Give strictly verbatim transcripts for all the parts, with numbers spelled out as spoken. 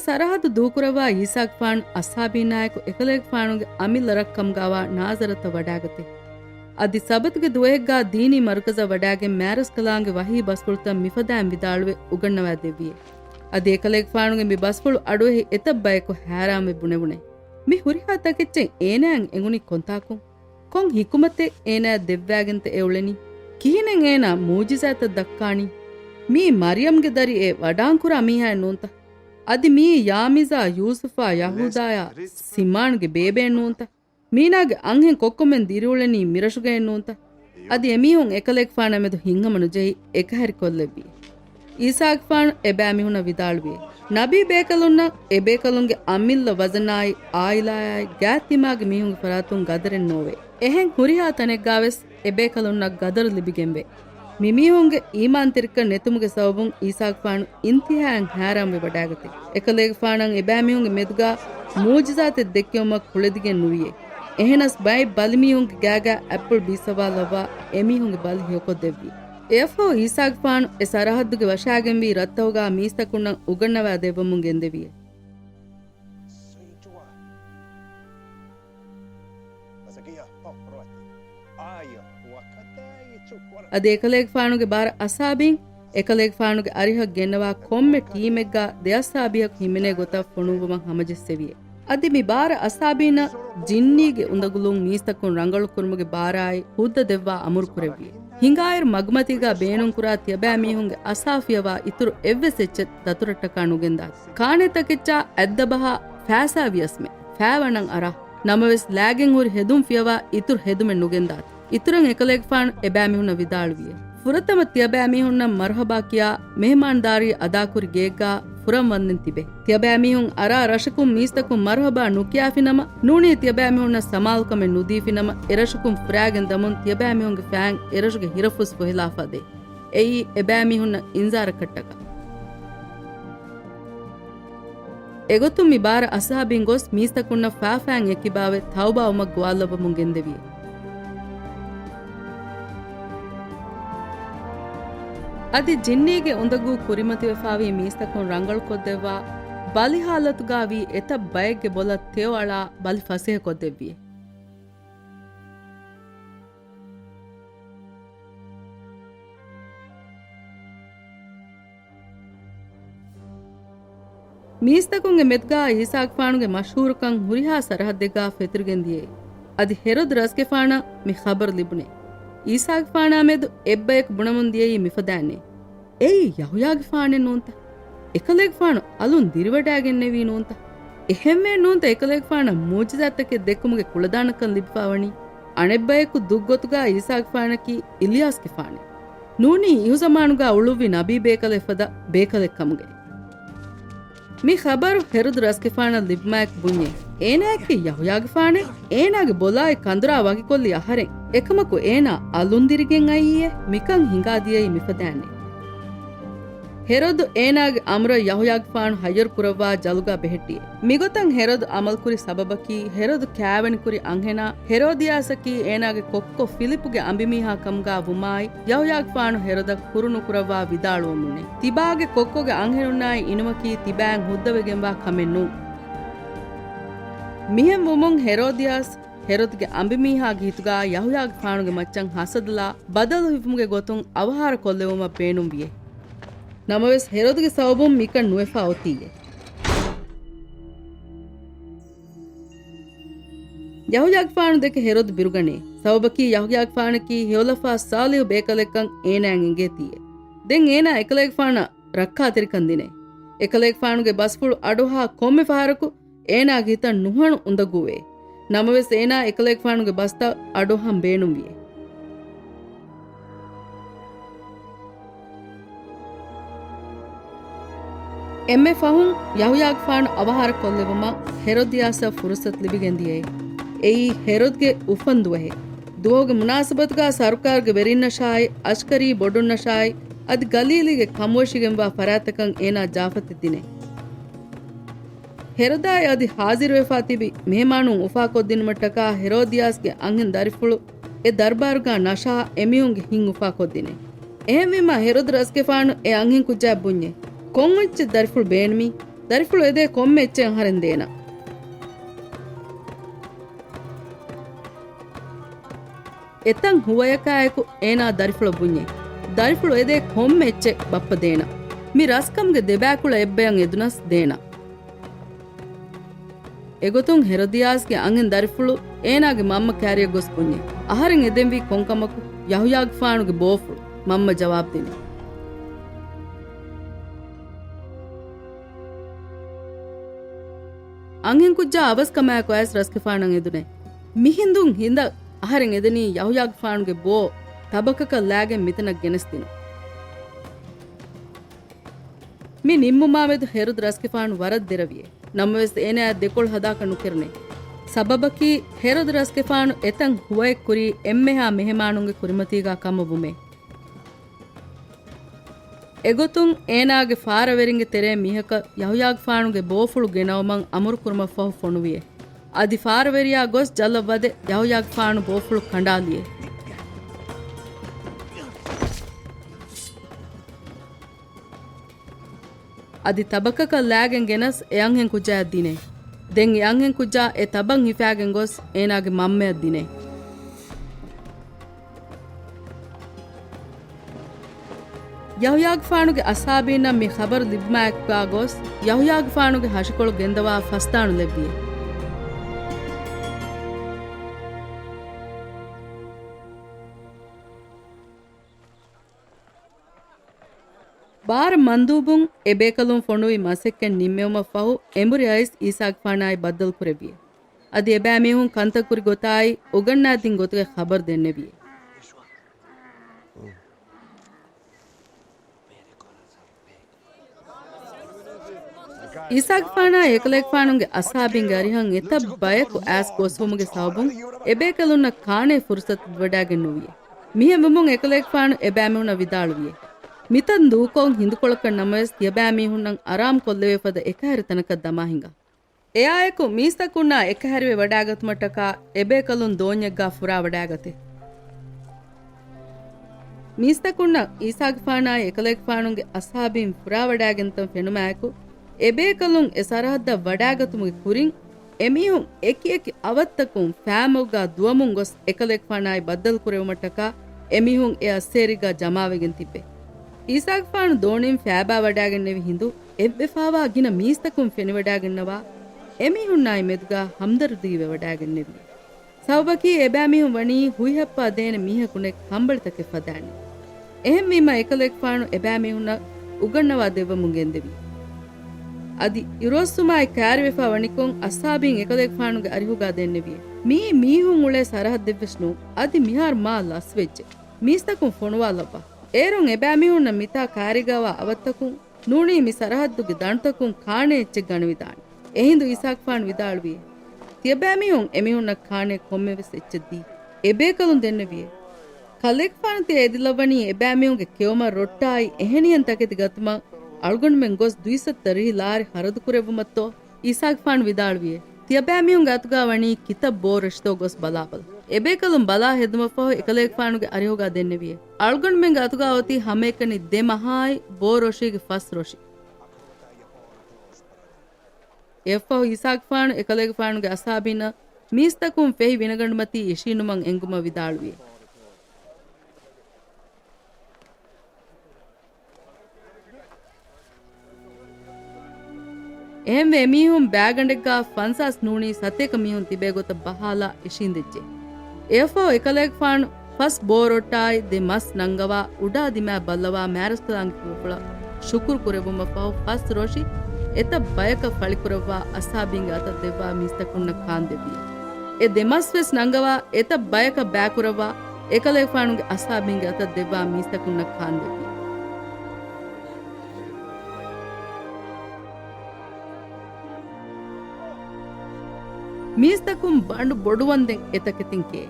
ސަރަހައްދު ދޫކުރައްވާ އީސާގެފާނު އަޞްޙާބީންނާއެކު އެކަލޭގެފާނުގެ އަމިއްލަ ރަށް ކަމުގާވާ ނާޒަރަތަށް ވަޑާގަތީ. އަދި ސަބަތުގެ ދުވަހެއްގާ ދީނީ މަރުކަޒަށް ވަޑާގެން މާރަސްކަލާނގެ ވަޙީ ބަސްފުޅުތައް މިފަދައިން ވިދާޅުވެ އުގަންނަވާ ދެއްވިއޭ. އަދި އެކަލޭގެފާނުގެ މި ބަސްފުޅު އަޑުއެހި އެތައް ބަޔަކު ހައިރާންވެ ބުނެވުނޭ. މި ހުރިހާ ތަކެއްޗެއް އޭނާއަށް އެނގުނީ ކޮންތާކުން؟ ކޮން ޙިކުމަތެއް އޭނާއަށް ދެއްވާގެންތަ އެ އުޅެނީ؟ ކިހިނެއް އޭނާ މުޢުޖިޒާތައް ދައްކާނީ؟ މީ މަރްޔަމްގެ ދަރި އެ ވަޑާންކުރާ މީހާއެއް ނޫންތަ؟ އަދި މީ ޔާމީޒާ، ޔޫސުފާ، ޔަހޫދާޔާ، ސިމްޢާންގެ ބޭބެއެއް ނޫންތަ؟ މީނާގެ އަންހެން ކޮއްކޮމެން ދިރިއުޅެނީ މިރަށުގައެއް ނޫންތަ؟ އަދި އެމީހުން އެކަލޭގެފާނާމެދު ހިތްހަމަނުޖެހި އެކަހެރިކޮށްލެއްވި. އީސާގެފާނު އެބައިމީހުންނަށް ވިދާޅުވި، ނަބީ ބޭކަލުންނަށް އެބޭކަލުންގެ އަމިއްލަ ވަޒަނާއި އާއިލާއާއި ގާތްތިމާގެ މީހުންގެ ފަރާތުން ގަދަރެއް ނޯވޭ. އެހެން ހުރިހާ ތަނެއްގާވެސް އެބޭކަލުންނަށް ގަދަރު ލިބިގެންވޭ. މިމީހުންގެ އީމާންތެރިކަން ނެތުމުގެ ސަބަބުން އީސާގެފާނު އިންތިހާއިން ހައިރާންވެ ވަޑާގަތީ. އެކަލޭގެފާނަށް އެބައިމީހުންގެ މެދުގާ މުޢުޖިޒާތެއް ދެއްކެވުމަށް ކުޅެދިގެން ނުވިޔޭ. އެހެނަސް ބައެއް ބަލިމީހުންގެ ގާގާ އަތްޕުޅު ބީއްސަވާލައްވާ އެމީހުންގެ ބަލި ހެޔޮކޮށްދެއްވި. އެއަށްފަހު އީސާގެފާނު އެ ސަރަހައްދުގެ ވަށާގެންވީ ރަށްތަކުގާ މީސްތަކުންނަށް އުގަންނަވާ ދެއްވަމުން ގެންދެވިޔޭ. އަދި އެކަލޭގެފާނުގެ ބާރަ އަޞްޙާބީން އެކަލޭގެފާނުގެ އަރިހަށް ގެންނަވާ ކޮންމެ ޓީމެއްގާ ދެ އަޞްޙާބީހަކު ހިމެނޭ ގޮތަށް ފޮނުއްވުމަށް ހަމަޖެއްސެވިއޭ. އަދި މި ބާރަ އަޞްޙާބީންނަށް ޖިންނީގެ އުނދަގުލުން މީސްތަކުން ރަނގަޅުކުރުމުގެ ބާރާއި ހުއްދަ ދެއްވާ އަމުރު ކުރެއްވި. ހިނގާއިރު މަގުމަތީގާ ބޭނުންކުރާ ތިޔަބައިމީހުންގެ އަސާ ފިޔަވާ އިތުރު އެއްވެސް އެއްޗެއް ދަތުރަށްޓަކާ ނުގެންދާތި. ކާނެ ތަކެއްޗާ އަތްދަބަހާ ފައިސާ ވިޔަސްމެ ފައިވަނަން އަރާ. ނަމަވެސް ލާގެން ހުރި ހެދުން ފިޔަވާ އިތުރު ހެދުމެއް ނުގެންދާތި. އިތުރަށް އެކަލޭގެފާނު އެބައިމީހުންނަށް ވިދާޅުވިއޭ. ފުރަތަމަ ތިޔަބައިމީހުންނަށް މަރުޙަބާ ކިޔާ މެހެމާންދާރީ އަދާކުރި ގެއެއްގާ ފުރަން ވަންދެން ތިބޭ. ތިޔަބައިމީހުން އަރާ ރަށަކުން މީސްތަކުން މަރުޙަބާ ނުކިޔާފިނަމަ، ނޫނީ ތިޔަބައިމީހުންނަށް ސަމާލުކަމެއް ނުދީފިނަމަ، އެރަށަކުން ފުރާގެން ދަމުން ތިޔަބައިމީހުންގެ ފައިން އެރަށުގެ ހިރަފުސް ފޮހެލާފަ ދޭ. އެއީ އެބައިމީހުންނަށް އިންޒާރަކަށްޓަކާ. އެގޮތުން މި ބާރަ އަޞްޙާބީން ގޮސް މީސްތަކުންނަށް ފާފައިން އެކިބާވެ ތައުބާވުމަށް ގޮވާލައްވަމުން ގެންދެވި. އަދި ޖިންނީގެ އުނދަގޫ ކުރިމަތިވެފާވީ މީސްތަކުން ރަނގަޅުކޮށްދެއްވާ ބަލި ހާލަތުގާވީ އެތައް ބައެއްގެ ބޮލަށް ތެޔޮ އަޅާ ބަލި ފަސޭހަކޮށްދެއްވި. މީސްތަކުންގެ މެދުގާ އީސާގެފާނުގެ މަޝްހޫރުކަން ހުރިހާ ސަރަހައްދެއްގާ ފެތުރިގެން ދިޔައީ. އަދި ހެރޮދު ރަސްގެފާނަށް މި ޚަބަރު ލިބުނޭ. އީސާގެފާނާ މެދު އެއްބަޔަކު ބުނަމުން ދިޔައީ މިފަދައިންނޭ. އެއީ ޔަހުޔާގެފާނެއް ނޫންތަ؟ އެކަލޭގެފާނު އަލުން ދިރިވަޑައިގެންނެވީ ނޫންތަ؟ އެހެންވެ ނޫންތަ އެކަލޭގެފާނަށް މުޢުޖިޒާތްތަކެއް ދެއްކުމުގެ ކުޅަދާނަކަން ލިބިފާވަނީ؟ އަނެއްބަޔަކު ދުށްގޮތުގާ އީސާގެފާނަކީ އިލްޔާސްގެފާނެއް. ނޫނީ އިހުޒަމާނުގާ އުޅުއްވި ނަބީ ބޭކަލެއް ފަދަ ބޭކަލެއް ކަމުގައި. މި ޚަބަރު ހެރޮދު ރަސްގެފާނަށް ލިބުމާއެކު ބުންޏޭ، އޭނާއަކީ ޔަހުޔާގެފާނެއް. އޭނާގެ ބޮލާއި ކަނދުރާ ވަކިކޮށްލި އަހަރެން. އެކަމަކު އޭނާ އަލުން ދިރިގެން އައީއޭ. މިކަން ހިނގާ ދިޔައީ މިފަދައިންނޭ. ހެރޮދު އޭނާގެ އަމުރަށް ޔަހުޔާގެފާނު ހައްޔަރު ކުރައްވާ ޖަލުގާ ބެހެއްޓިއޭ. މިގޮތަށް ހެރޮދު އަމަލުކުރި ސަބަބަކީ، ހެރޮދު ކާވެނިކުރި އަންހެނާ ހެރޯދިޔާސަކީ އޭނާގެ ކޮއްކޮ ފިލިޕުގެ އަނބިމީހާ ކަމުގާ ވުމާއި، ޔަހުޔާގެފާނު ހެރޮދަށް ކުރުނުކުރައްވާ ވިދާޅުވަމުންނޭ. ތިބާގެ ކޮއްކޮގެ އަންހެނުންނާއި އިނުމަކީ ތިބާއިން ހުއްދަވެގެންވާ ކަމެއް ނޫން. މިހެން ވުމުން ހެރޯދިޔާސް ހެރޮދުގެ އަނބިމީހާގެ ހިތުގާ ޔަހުޔާގެފާނުގެ މައްޗަށް ހަސަދަލާ ބަދަލު ހިފުމުގެ ގޮތުން އަވަހާރަ ކޮށްލެވުމަށް ބޭނުންވިއޭ. ނަމަވެސް ހެރޮދުގެ ސަބަބުން މިކަން ނުވެފާ އޮތީއޭ. ޔަހުޔާގެފާނު ދެކެ ހެރޮދު ބިރުގަނޭ. ސަބަބަކީ ޔަހުޔާގެފާނަކީ ހެޔޮލަފާ ޞާލިޙު ބޭކަލެއްކަން އޭނާއަށް އެނގޭތީއޭ. ދެން އޭނާ އެކަލޭގެފާނަށް ރައްކާތެރިކަން ދިނޭ. އެކަލޭގެފާނުގެ ބަސްފުޅު އަޑުއަހާ ކޮންމެ ފަހަރަކު އޭނާގެ ހިތަށް ނުހަނު އުނދަގޫވޭ. ނަމަވެސް އޭނާ އެކަލޭގެފާނުގެ ބަސްތައް އަޑުއަހަން ބޭނުންވިއޭ. އެންމެ ފަހުން ޔަހުޔާގެފާނު އަވަހާރަ ކޮށްލެވުމަށް ހެރޮދިޔާސަށް ފުރުޞަތު ލިބިގެން ދިޔައީ. އެއީ ހެރޮދުގެ އުފަން ދުވަހެއް. ދުވަހުގެ މުނާސަބަތުގާ ސަރުކާރުގެ ވެރިންނަށާއި، އަސްކަރީ ބޮޑުންނަށާއި، އަދި ގަލީލީގެ ކަމުވެށިގެންވާ ފަރާތްތަކަށް އޭނާ ޖާފަތެއް ދިނޭ. ހެރޮދާއި އަދި ޙާޟިރުވެފާ ތިބި މެހެމާނުން އުފާކޮށްދިނުމަށްޓަކާ ހެރޯދިޔާސްގެ އަންހެން ދަރިފުޅު އެ ދަރުބާރުގާ ނަށާ އެމީހުންގެ ހިތް އުފާކޮށްދިނޭ. އެހެންވީމާ ހެރޮދު ރަސްގެފާނު އެ އަންހެން ކުއްޖާއަށް ބުންޏޭ، ކޮން އެއްޗެއް ދަރިފުޅު ބޭނުމީ؟ ދަރިފުޅު އެދޭ ކޮންމެ އެއްޗެއް އަހަރެން ދޭނަން. އެތަން ހުވަޔަކާއެކު އޭނާ ދަރިފުޅަށް ބުންޏޭ. ދަރިފުޅު އެދޭ ކޮންމެ އެއްޗެއް ބައްޕަ ދޭނަން. މި ރަސްކަމުގެ ދެބައިކުޅަ އެއްބަޔަށް އެދުނަސް ދޭނަން. އެގޮތުން ހެރޮދިޔާސްގެ އަންހެން ދަރިފުޅު އޭނާގެ މަންމަ ކައިރިއަށް ގޮސް ބުންޏޭ، އަހަރެން އެދެންވީ ކޮންކަމަކު؟ ޔަހުޔާގެފާނުގެ ބޯފުޅު، މަންމަ ޖަވާބު ދިނީ. އަންހެންކުއްޖާ އަވަސްކަމާއެކު އައިސް ރަސްގެފާނަށް އެދުނޭ. މިހިނދުން ހިނދަށް އަހަރެން އެދެނީ ޔަހުޔާގެފާނުގެ ބޯ ތަބަކަކަށް ލާގެން މިތަނަށް ގެނެސްދިނުން. މި ނިންމުމާމެދު ހެރޮދު ރަސްގެފާނު ވަރަށް ދެރަވިޔޭ. ނަމަވެސް އޭނާއަށް ދެކޮޅު ހަދާކަށް ނުކެރުނޭ. ސަބަބަކީ ހެރޮދު ރަސްގެފާނު އެތަން ހުވަޔަށް ކުރީ އެންމެހާ މެހެމާނުންގެ ކުރިމަތީގާ ކަމަށް ވުމޭ. އެގޮތުން އޭނާގެ ފާރަވެރިންގެ ތެރޭ މީހަކަށް ޔަހުޔާގެފާނުގެ ބޯފުޅު ގެނައުމަށް އަމުރުކުރުމަށްފަހު ފޮނުވިޔޭ. އަދި ފާރަވެރިޔާ ގޮސް ޖަލަށް ވަދެ ޔަހުޔާގެފާނު ބޯފުޅު ކަނޑާލިޔޭ. އަދި ތަބަކަކަށް ލާގެން ގެނަސް އެ އަންހެން ކުއްޖާއަށް ދިނޭ. ދެން އެ އަންހެން ކުއްޖާ އެ ތަބަން ހިފާގެން ގޮސް އޭނާގެ މަންމަޔަށް ދިނޭ. ޔަހުޔާގެފާނުގެ އަސްހާބީންނަށް މި ޚަބަރު ލިބުމާއެކުގާ ގޮސް، ޔަހުޔާގެފާނުގެ ހަށިކޮޅު ގެންދަވާ ފަސްދާނު ލެއްވިޔޭ. ބާރަ މަންދޫބުން އެބޭކަލުން ފޮނުވި މަސައްކަތް ނިންމެވުމަށްފަހު، އެނބުރި އައިސް އީސާގެފާނާއި ބައްދަލުކުރެއްވިޔޭ. އަދި އެބައިމީހުން ކަންތައް ކުރި ގޮތާއި އުގަންނާދިން ގޮތުގެ ޚަބަރު ދެންނެވިޔޭ. އީސާގެފާނާއި އެކަލޭގެފާނުގެ އަސްހާބީންގެ އަރިހަށް އެތައް ބަޔަކު އައިސް ގޮސްފުމުގެ ސަބަބުން އެބޭކަލުންނަށް ކާނޭ ފުރުސަތު ދެވަޑާގެން ނުވިޔޭ. މިހެން ވުމުން އެކަލޭގެފާނު އެބައިމީހުންނަށް ވިދާޅުވިޔޭ، މިތަން ދޫކޮށް ހިނދުކޮޅަކަށް ނަމަވެސް، ތިޔަބައިމީހުންނަށް އަރާމް ކޮށްލެވޭ ފަދަ އެކަހެރި ތަނަކަށް ދަމާ ހިނގާ. އެއާއެކު މީސްތަކުންނާ އެކަހެރިވެ ވަޑާގަތުމަށްޓަކާ އެބޭކަލުން ދޯންޏެއްގާ ފުރާވަޑާގަތޭ. މީސްތަކުންނަށް އީސާގެފާނާއި އެކަލޭގެފާނުގެ އަސްހާބީން ފުރާވަޑާގެންތަން ފެނުމާއެކު، އެބޭކަލުން އެ ސަރަހައްދަށް ވަޑާގަތުމުގެ ކުރިން، އެމީހުން އެކިއެކި އަވަށްތަކުން ފައިމަގުގާ ދުވަމުން ގޮސް އެކަލޭގެފާނާއި ބައްދަލުކުރެވުމަށްޓަކާ އެމީހުން އެ އައްސޭރީގާ ޖަމާވެގެން ތިއްބެ. އީސާގެފާނު ދޯނިން ފައިބާވަޑާގެންނެވި ހިނދު، އެއްވެފާވާ ގިނަ މީސްތަކުން ފެނިވަޑާގެންނަވާ، އެމީހުންނާއި މެދުގާ ހަމްދަރުދީވެވަޑާގެންނެވި. ސަބަބަކީ އެބައިމީހުން ވަނީ ހުއިހައްޕާ ދޭނެ މީހަކު ނެތް ކަނބަޅިތަކެއް ފަދައިން. އެހެންވީމަ އެކަލޭގެފާނު އެބައިމީހުންނަށް އުގަންނަވާ ދެއްވަމުން ގެންދެވި. އަދި އިރުއޮއްސުމާއި ކައިރިވެފާ ވަނިކޮށް އަސްހާބީން އެކަލޭގެފާނުގެ އަރިހުގާ ދެންނެވި. މިއީ މީހުން އުޅޭ ސަރަހައްދެއްވެސް ނޫން. އަދި މިހާރު މާ ލަސްވެއްޖެ. މީސްތަކުން ފޮނުވާލައްވާ. އޭރުން އެބައިމީހުންނަށް މިތާ ކައިރިގައިވާ އަވަށްތަކުން ނޫނީ މި ސަރަހައްދުގެ ދަނޑުތަކުން ކާނޭ އެއްޗެއް ގަނެވިދާނެ. އެހިނދު އީސާގެފާނު ވިދާޅުވި، ތިޔަބައިމީހުން އެމީހުންނަށް ކާނޭ ކޮންމެވެސް އެއްޗެއް ދީ. އެބޭކަލުން ދެންނެވިއޭ. ކަލޭގެފާނު ތިޔަ އެދިލައްވަނީ އެބައިމީހުންގެ ކެއުމަށް ރޮއްޓާއި އެހެނިހެން ތަކެތި ގަތުމަށް އަޅުގަނޑުމެން ގޮސް ދުއިސައްތަ ރިހި ލާރި ޚަރަދުކުރެއްވުމަށްތޯ؟ އީސާގެފާނު ވިދާޅުވިއޭ، ތިޔަބައިމީހުންގެ އަތުގާ ވަނީ ކިތައް ބޯ ރޮށިތޯ ގޮސް ބަލާބަލަ. އެބޭކަލުން ބަލާ ހެދުމަށްފަހު އެކަލޭގެފާނުގެ އަރިހުގާ ދެންނެވިއޭ. އަޅުގަނޑުމެންގެ އަތުގާ އޮތީ ހަމައެކަނި ދެ މަހާއި ބޯ ރޮށީގެ ފަސް ރޮށި. އެއަށްފަހު އީސާގެފާނު އެކަލޭގެފާނުގެ އަސްހާބީންނަށް މީސްތަކުން ފެހި ވިނަގަނޑުމަތީ އިށީނުމަށް އެންގުމަށް ވިދާޅުވި. އެހެންވެ، އެމީހުން ބައިގަނޑެއްގާ ފަންސާސް ނޫނީ ސަތޭކަ މީހުން ތިބޭ ގޮތަށް ބަހާލާ އިށީނދެއްޖެ. އެއަށްފަހު އެކަލޭގެފާނު ފަސް ބޯ ރޮއްޓާއި ދެ މަސް ނަންގަވާ އުޑާ ދިމާ ބައްލަވާ މާރަސްކަލާނގެ ފުލުފުޅަށް ޝުކުރު ކުރެއްވުމަށްފަހު ފަސް ރޮށި އެތައް ބަޔަކަށް ފަޅިކުރައްވާ އަސްހާބީންގެ އަތަށް ދެއްވާ މީސްތަކުންނަށް ކާންދެއްވި. އެ ދެ މަސް ވެސް ނަންގަވާ އެތައް ބަޔަކަށް ބައިކުރައްވާ އެކަލޭގެފާނުގެ އަސްހާބީންގެ އަތަށް ދެއްވާ މީސްތަކުންނަށް ކާންދެއްވި. މީސްތަކުން ބަނޑު ބޮޑުވަންދެން އެ ތަކެތިން ކެއެ.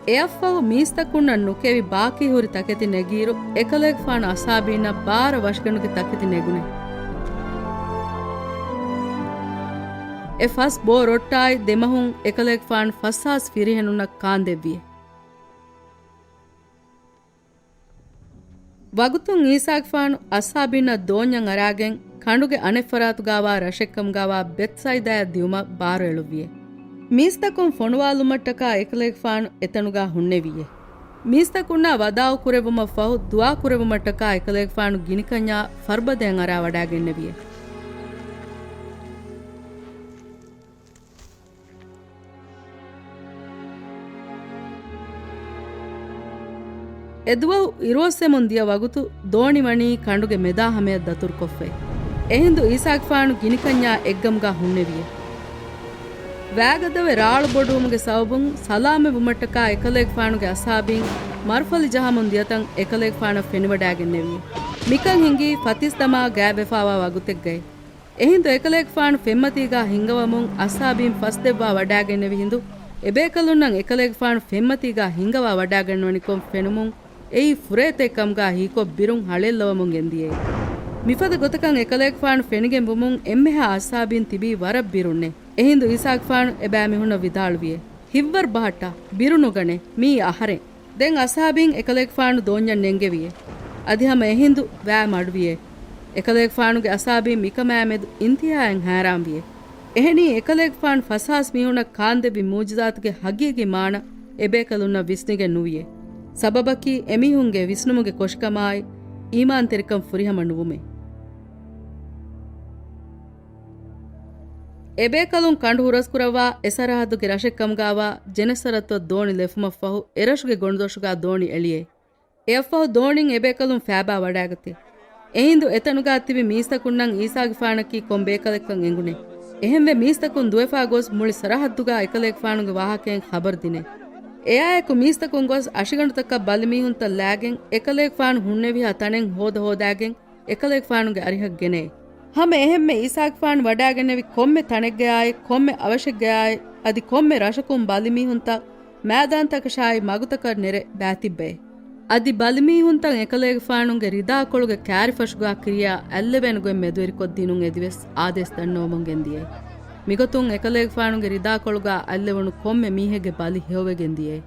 އެއަށްފަހު މީސްތަކުންނަށް ނުކެވި ބާކީ ހުރި ތަކެތި ނެގިއިރު، އެކަލޭގެފާނު އަސްހާބީންނަށް ބާރަ ވަށިގަނޑުގެ ތަކެތި ނެގުނެ. އެ ފަސް ބޯ ރޮއްޓާއި ދެ މަހުން އެކަލޭގެފާނު ފަސްހާސް ފިރިހެނުންނަށް ކާންދެއްވިއެ. ވަގުތުން އީސާގެފާނު އަސްހާބީންނަށް ދޯންޏަށް އަރާގެން ކަނޑުގެ އަނެއްފަރާތުގާވާ ރަށެއްކަމުގާވާ ބެތްސައިދާއަށް ދިއުމަށް ބާރުއެޅުއްވިއޭ. މީސްތަކުން ފޮނުވާލުމަށްޓަކާ އެކަލޭގެފާނު އެތަނުގާ ހުންނެވިއޭ. މީސްތަކުންނާ ވަދާއު ކުރެއްވުމަށްފަހު ދުޢާ ކުރެއްވުމަށްޓަކާ އެކަލޭގެފާނު ގިނިކަންޏާ ފަރުބަދައަށް އަރާ ވަޑާގެންނެވިއޭ. އެދުވަހު އިރުއޮއްސެމުން ދިޔަ ވަގުތު ދޯނި ވަނީ ކަނޑުގެ މެދާ ހަމަޔަށް ދަތުރުކޮށްފައި. އެހިނދު އީސާގެފާނު ގިނިކަންޏާ އެއްގަމުގާ ހުންނެވިއޭ. ވައިގަދަވެ ރާޅު ބޮޑުވުމުގެ ސަބަބުން ސަލާމަތްވުމަށްޓަކާ އެކަލޭގެފާނުގެ އަސްހާބީން މަރުފަލި ޖަހަމުން ދިޔަތަން އެކަލޭގެފާނަށް ފެނިވަޑާގެންނެވިއޭ. މިކަން ހިނގީ ފަތިސް ދަމާ ގާތްވެފާވާ ވަގުތެއްގައި. އެހިނދު އެކަލޭގެފާނު ފެންމަތީގާ ހިންގަވަމުން އަސްހާބީން ފަސްދެއްވާ ވަޑާގެންނެވި ހިނދު، އެބޭކަލުންނަށް އެކަލޭގެފާނު ފެންމަތީގާ ހިންގަވާ ވަޑާގަންނަވަނިކޮށް ފެނުމުން، އެއީ ފުރޭތައެއްކަމުގާ ހީކޮށް ބިރުން ހަޅޭއްލަވަމުން ގެންދިޔައޭ. މިފަދަ ގޮތަކަށް އެކަލޭގެފާނު ފެނިގެން ވުމުން އެންމެހާ އަސްހާބީން ތިބީ ވަރަށް ބިރުންނޭ. އެހިނދު އީސާގެފާނު އެބައިމީހުންނަށް ވިދާޅުވިއޭ، ހިތްވަރު ބަހައްޓާ، ބިރު ނުގަނޭ، މިއީ އަހަރެން. ދެން އަސްހާބީން އެކަލޭގެފާނު ދޯންޏަށް ނެންގެވިއޭ. އަދި ހަމަ އެހިނދު ވައި މަޑުވިއޭ. އެކަލޭގެފާނުގެ އަސްހާބީން މިކަމާމެދު އިންތިހާއިން ހައިރާންވިއޭ. އެހެނީ އެކަލޭގެފާނު ފަސްހާސް މީހުންނަށް ކާންދެއްވި މުޢުޖިޒާތުގެ ހަގީގީ މާނަ އެބޭކަލުންނަށް ވިސްނިގެން ނުވިއޭ. ސަބަބަކީ އެމީހުންގެ ވިސްނުމުގެ ކޮށިކަމާއި އީމާންތެރިކަން ފުރިހަމަ ނުވުމޭ. އެބޭކަލުން ކަނޑު ހުރަސްކުރައްވާ އެ ސަރަހައްދުގެ ރަށެއްކަމުގާވާ ޖެނެސަރަތުއަށް ދޯނި ލެފުމަށްފަހު އެރަށުގެ ގޮނޑުދޮށުގާ ދޯނި އެޅިއޭ. އެއަށްފަހު ދޯނިން އެބޭކަލުން ފައިބާ ވަޑާގަތޭ. އެހިނދު އެތަނުގާ ތިބި މީސްތަކުންނަށް އީސާގެފާނަކީ ކޮން ބޭކަލެއްކަން އެނގުނޭ. އެހެންވެ މީސްތަކުން ދުވެފާ ގޮސް މުޅި ސަރަހައްދުގާ އެކަލޭގެފާނުގެ ވާހަކައިން ޚަބަރު ދިނޭ. އެއާއެކު މީސްތަކުން ގޮސް އަށިގަނޑުތަކަށް ބަލިމީހުންތައް ލާގެން އެކަލޭގެފާނު ހުންނެވިހާ ތަނެއް ހޯދަ ހޯދާގެން އެކަލޭގެފާނުގެ އަރިހަށް ގެނައޭ. ހަމަ އެހެންމެ އީސާގެފާނު ވަޑާގެންނެވި ކޮންމެ ތަނެއްގަޔާއި، ކޮންމެ އަވަށެއްގަޔާއި، އަދި ކޮންމެ ރަށަކުން ބަލިމީހުންތައް މައިދާންތަކަށާއި މަގުތަކަށް ނެރެ ބައިތިއްބައޭ. އަދި ބަލިމީހުންތައް އެކަލޭގެފާނުގެ ރިދާކޮޅުގެ ކާރިފަށުގާ ކިރިޔާ އަތްލެވޭނެ ގޮތް މެދުވެރިކޮށްދިނުން އެދިވެސް އާދޭސް ދަންނަވަމުން ގެންދިޔައޭ. މިގޮތުން އެކަލޭގެފާނުގެ ރިދާކޮޅުގާ އަތްލެވުނު ކޮންމެ މީހެއްގެ ބަލި ހެޔޮވެގެން ދިޔައޭ.